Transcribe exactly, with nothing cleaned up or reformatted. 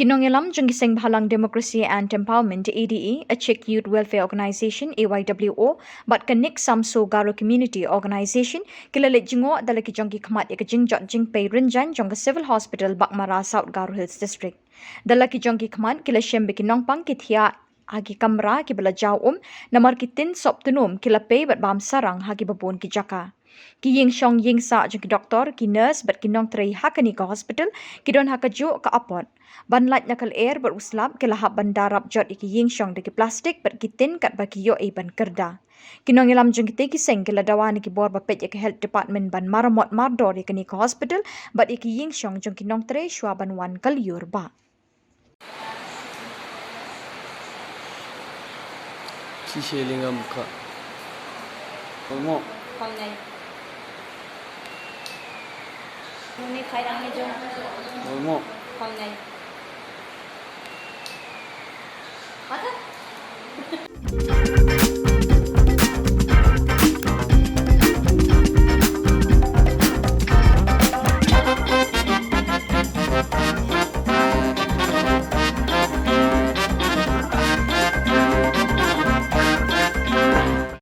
Ki nongïalam jong ki Seng Bhalang Democracy and Empowerment, A D E, Achik Youth Welfare Organisation, A Y W O, bad ka Nick Samso Garo Community Organisation ki la leit jngoh da la ki jong ki khmat ïa ka jingjot jingpei rynjaiñ jong ka Civil Hospital Baghmara, South Garo Hills District. Da la ki jong ki khmat ki la shem ba ki nongpang ki thiah ha ki kamra kiba la jaw um namar ki tin sop tnum ki la pei bad bam sarang ha kiba bun ki jaka. Ki ïing shong ïing sah jong ki doktor, ki nurse bad ki nongtrei ha kane ka hospital ki don ha kajuh ka apot ban lait na ka lyer bad u slap. Ki la hap ban da rap jot ïa ki ïing shong da ki plastik bad ki tin katba ki ïohi ban kyrda. Ki nongïalam jong kitei ki seng ki la dawa na ki bor ba peit ïa ka Health Department ban maramot mardor ïa kane ka hospital bad ïa ki ïing shong jong ki nongtrei shuwa ban wan ka lyiur bah. Shishe lingam ka. Olmo. Khol nai. Nuni khai rang ni jong. Olmo. Khol nai. Mata.